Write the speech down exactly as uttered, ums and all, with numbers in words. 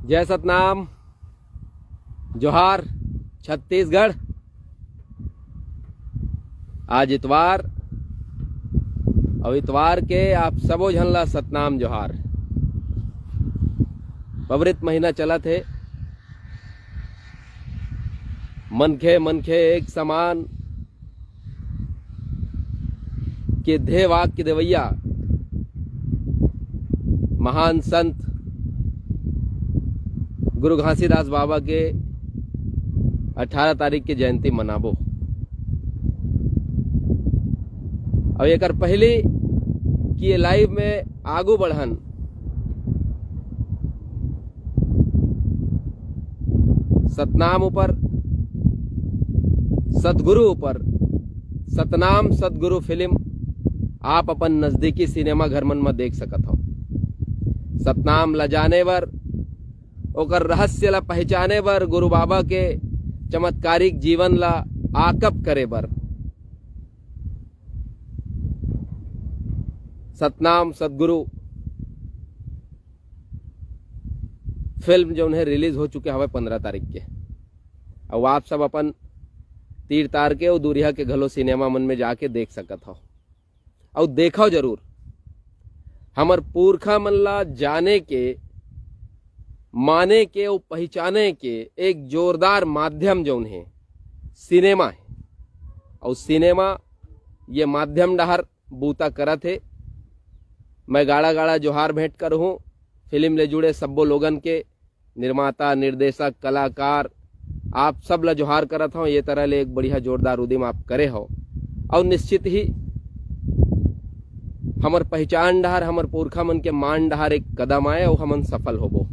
जय सतनाम, जोहार छत्तीसगढ़। आज इतवार, अउ इतवार के आप सबो झन ला सतनाम जोहार। पवित्र महीना चलत हे, मनखे मनखे एक समान के ध्येय वाक्य देवैया महान संत गुरु घासीदास बाबा के अठारह तारीख के जयंती मनाबो। अब एकर पहली कि ये लाइव में आगू बढ़न, सतनाम ऊपर, सतगुरु ऊपर सतनाम सतगुरु फिल्म आप अपन नजदीकी सिनेमा घर मन म देख सकत हव। सतनाम ला जाने बर, ओकर रहस्य ला पहचाने बर, गुरु बाबा के चमत्कारिक जीवन ला आकप करे बर सतनाम सतगुरु फिल्म जौन हे रिलीज हो चुके हवय पंद्रह तारीख के। अउ आप सब अपन तीर तार के अउ दूरिहा के घलो सिनेमा मन में जाके देख सकत हव। अउ देखव जरूर, हमर पुरखा मन ला जाने के, माने के अउ पहिचाने के एक जोरदार माध्यम जौन हे, सिनेमा हे। अउ सिनेमा ये माध्यम डहर बूता करत हे। मैं गाड़ा गाड़ा जोहार भेंट करहूँ फिल्म ले जुड़े सब्बो लोगन के, निर्माता, निर्देशक, कलाकार, आप सब ला जोहार करत हव। ये तरह ले एक बढ़िया जोरदार उदिम आप करे हव, अउ निश्चित ही हमर पहिचान डहर, हमर पुरखा मन के मान डहर एक कदम आए अउ हमन सफल होबो।